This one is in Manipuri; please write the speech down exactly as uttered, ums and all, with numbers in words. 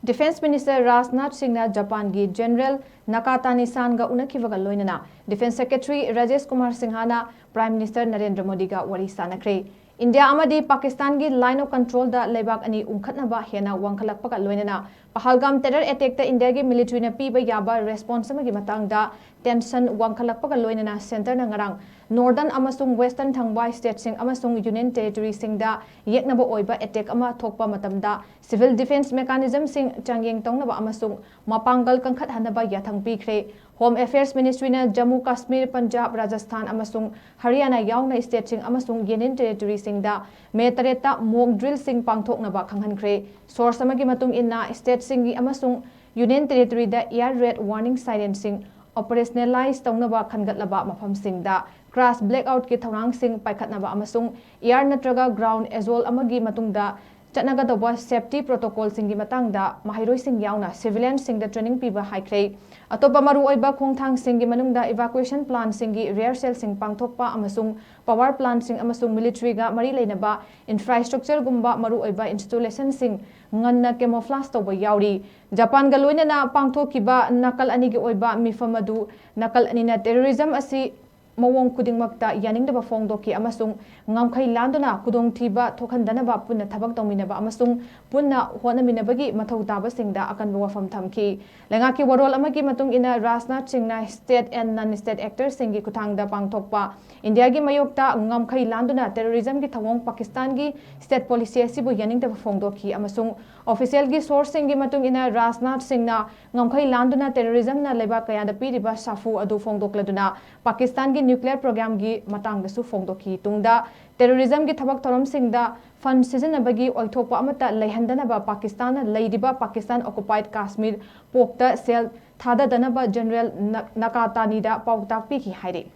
Defence Minister ꯔꯥꯖꯅꯥꯊ ꯁꯤꯡꯅ ꯖꯄꯥꯟꯒꯤ General ꯅꯥꯀꯥꯇꯥꯅꯤ ꯁꯥꯟꯒ ꯎꯅꯈꯤꯕꯒ ꯂꯣꯏꯅꯅ Defence Secretary Rajesh Kumar ꯁꯤꯡꯍꯥꯅ Prime Minister Narendra ꯃꯣꯗꯤꯒ ꯋꯥꯔꯤ ꯁꯥꯟꯅꯈ꯭ꯔꯦ꯫ ꯏꯟꯗꯤꯌꯥ ꯑꯃꯗꯤ ꯄꯥꯀꯤꯁꯇꯥꯟꯒꯤ Line of Controlꯗ ꯂꯩꯕꯥꯛ ꯑꯅꯤ ꯎꯪꯈꯠꯅꯕ ꯍꯦꯟꯅ ꯋꯥꯡꯈꯠꯂꯛꯄꯒ ꯂꯣꯏꯅꯅ ꯄꯍꯜꯒꯥꯝ terror attackꯇ ꯏꯟꯗꯤꯌꯥꯒꯤ militaryꯅ ꯄꯤꯕ ꯌꯥꯕ response ꯑꯃꯒꯤ ꯃꯇꯥꯡꯗ tension ꯋꯥꯡꯈꯠꯂꯛꯄꯒ ꯂꯣꯏꯅꯅ centreꯅ ꯉꯔꯥꯡ Northern ꯑꯃꯁꯨꯡ Western ꯊꯪꯕ stateꯁꯤꯡ ꯑꯃꯁꯨꯡ Union Territoryꯁꯤꯡꯗ ꯌꯦꯛꯅꯕ ꯑꯣꯏꯕ attack ꯑꯃ ꯊꯣꯛꯄ ꯃꯇꯝꯗ civil defence mechanismꯁꯤꯡ ꯆꯥꯡꯌꯦꯡ ꯇꯧꯅꯕ ꯑꯃꯁꯨꯡ ꯃꯄꯥꯡꯒꯜ ꯀꯟꯈꯠꯍꯟꯅꯕ ꯌꯥꯊꯪ ꯄꯤꯈ꯭ꯔꯦ꯫ Home Affairs Ministryꯅ ꯖꯝꯃꯨ ꯀꯥꯁꯃꯤꯔ, ꯄꯟꯖꯥꯕ, ꯔꯥꯖꯁꯊꯥꯟ ꯑꯃꯁꯨꯡ ꯍꯔꯤꯌꯥꯅꯥ ꯌꯥꯎꯅ stateꯁꯤꯡ ꯑꯃꯁꯨꯡ Union Territoryꯁꯤꯡꯗ May ꯇꯔꯦꯠꯇ mock drillꯁꯤꯡ ꯄꯥꯡꯊꯣꯛꯅꯕ ꯈꯪꯍꯟꯈ꯭ꯔꯦ꯫ Source ꯑꯃꯒꯤ ꯃꯇꯨꯡ ꯏꯟꯅ, stateꯁꯤꯡꯒꯤ ꯑꯃꯁꯨꯡ Union Territoryꯗ air raid warning sirenꯁꯤꯡ operationalize ꯇꯧꯅꯕ ꯈꯟꯒꯠꯂꯕ ꯃꯐꯝꯁꯤꯡꯗ crash blackoutꯀꯤ ꯊꯧꯔꯥꯡꯁꯤꯡ ꯄꯥꯏꯈꯠꯅꯕ ꯑꯃꯁꯨꯡ air ꯅꯠꯇ꯭ꯔꯒ ground assault ꯑꯃꯒꯤ ꯃꯇꯨꯡꯗ ꯆꯠꯅꯒꯗꯧꯕ safety protocolꯁꯤꯡꯒꯤ ꯃꯇꯥꯡꯗ ꯃꯍꯩꯔꯣꯏꯁꯤꯡ ꯌꯥꯎꯅ civilianꯁꯤꯡꯗ training ꯄꯤꯕ ꯍꯥꯏꯈ꯭ꯔꯦ꯫ ꯑꯇꯣꯞꯄ ꯃꯔꯨꯑꯣꯏꯕ ꯈꯣꯡꯊꯥꯡꯁꯤꯡꯒꯤ ꯃꯅꯨꯡꯗ evacuation planꯁꯤꯡꯒꯤ rehearsalꯁꯤꯡ ꯄꯥꯡꯊꯣꯛꯄ ꯑꯃꯁꯨꯡ power plantꯁꯤꯡ ꯑꯃꯁꯨꯡ militaryꯒ ꯃꯔꯤ ꯂꯩꯅꯕ infrastructureꯒꯨꯝꯕ ꯃꯔꯨꯑꯣꯏꯕ installationꯁꯤꯡ ꯉꯟꯅ camouflage ꯇꯧꯕ ꯌꯥꯎꯔꯤ꯫ ꯖꯄꯥꯟꯒ ꯂꯣꯏꯅꯅ ꯄꯥꯡꯊꯣꯛꯈꯤꯕ ꯅꯥꯀꯜ ꯑꯅꯤꯒꯤ ꯑꯣꯏꯕ ꯃꯤꯐꯝ ꯑꯗꯨ ꯅꯥꯀꯜ ꯑꯅꯤꯅ terrorism ꯑꯁꯤ ꯃꯑꯣꯡ ꯈꯨꯗꯤꯡꯃꯛꯇ ꯌꯥꯅꯤꯡꯗꯕ ꯐꯣꯡꯗꯣꯛꯈꯤ ꯑꯃꯁꯨꯡ ꯉꯝꯈꯩ ꯂꯥꯟꯗꯨꯅ ꯈꯨꯗꯣꯡꯊꯤꯕ ꯊꯣꯛꯍꯟꯗꯅꯕ ꯄꯨꯟꯅ ꯊꯕꯛ ꯇꯧꯃꯤꯟꯅꯕ ꯑꯃꯁꯨꯡ ꯄꯨꯟꯅ ꯍꯣꯠꯅꯃꯤꯟꯅꯕꯒꯤ ꯃꯊꯧ ꯇꯥꯕꯁꯤꯡꯗ ꯑꯀꯟꯕ ꯋꯥꯐꯝ ꯊꯝꯈꯤ꯫ ꯂꯩꯉꯥꯛꯀꯤ ꯋꯥꯔꯣꯜ ꯑꯃꯒꯤ ꯃꯇꯨꯡ ꯏꯟꯅ, ꯔꯥꯖꯅꯥꯊ ꯁꯤꯡꯅ state and non-state actorꯁꯤꯡꯒꯤ ꯈꯨꯠꯊꯥꯡꯗ ꯄꯥꯡꯊꯣꯛꯄ ꯏꯟꯗꯤꯌꯥꯒꯤ ꯃꯥꯌꯣꯛꯇ ꯉꯝꯈꯩ ꯂꯥꯟꯗꯨꯅ terrorismꯒꯤ ꯊꯧꯑꯣꯡ ꯄꯥꯀꯤꯁꯇꯥꯟꯒꯤ state policy ꯑꯁꯤꯕꯨ ꯌꯥꯅꯤꯡꯗꯕ ꯐꯣꯡꯗꯣꯛꯈꯤ ꯑꯃꯁꯨꯡ officialꯒꯤ sourceꯁꯤꯡꯒꯤ ꯃꯇꯨꯡ ꯏꯟꯅ, ꯔꯥꯖꯅꯥꯊ ꯁꯤꯡꯅ ꯉꯝꯈꯩ ꯂꯥꯟꯗꯨꯅ terrorismꯅ ꯂꯩꯕꯥꯛ ꯀꯌꯥꯗ ꯄꯤꯔꯤꯕ ꯁꯥꯐꯨ ꯑꯗꯨ ꯐꯣꯡꯗꯣꯛꯂꯗꯨꯅ ꯄꯥꯀꯤꯁꯇꯥꯟꯒꯤ nuclear programꯒꯤ ꯃꯇꯥꯡꯗꯁꯨ ꯐꯣꯡꯗꯣꯛꯈꯤ꯫ ꯇꯨꯡꯗ terrorismꯒꯤ ꯊꯕꯛ ꯊꯧꯔꯝꯁꯤꯡꯗ fund ꯁꯤꯖꯤꯟꯅꯕꯒꯤ ꯑꯣꯏꯊꯣꯛꯄ ꯑꯃꯠꯇ ꯂꯩꯍꯟꯗꯅꯕ ꯄꯥꯀꯤꯁꯇꯥꯟꯅ ꯂꯩꯔꯤꯕ ꯄꯥꯀꯤꯁꯇꯥꯟ occupied Kashmir ꯄꯣꯛꯇ ꯁꯦꯜ ꯊꯥꯗꯗꯅꯕ General ꯅ-, ꯅꯥꯀꯥꯇꯥꯅꯤꯗ ꯄꯥꯎꯇꯥꯛ ꯄꯤꯈꯤ ꯍꯥꯏꯔꯤ꯫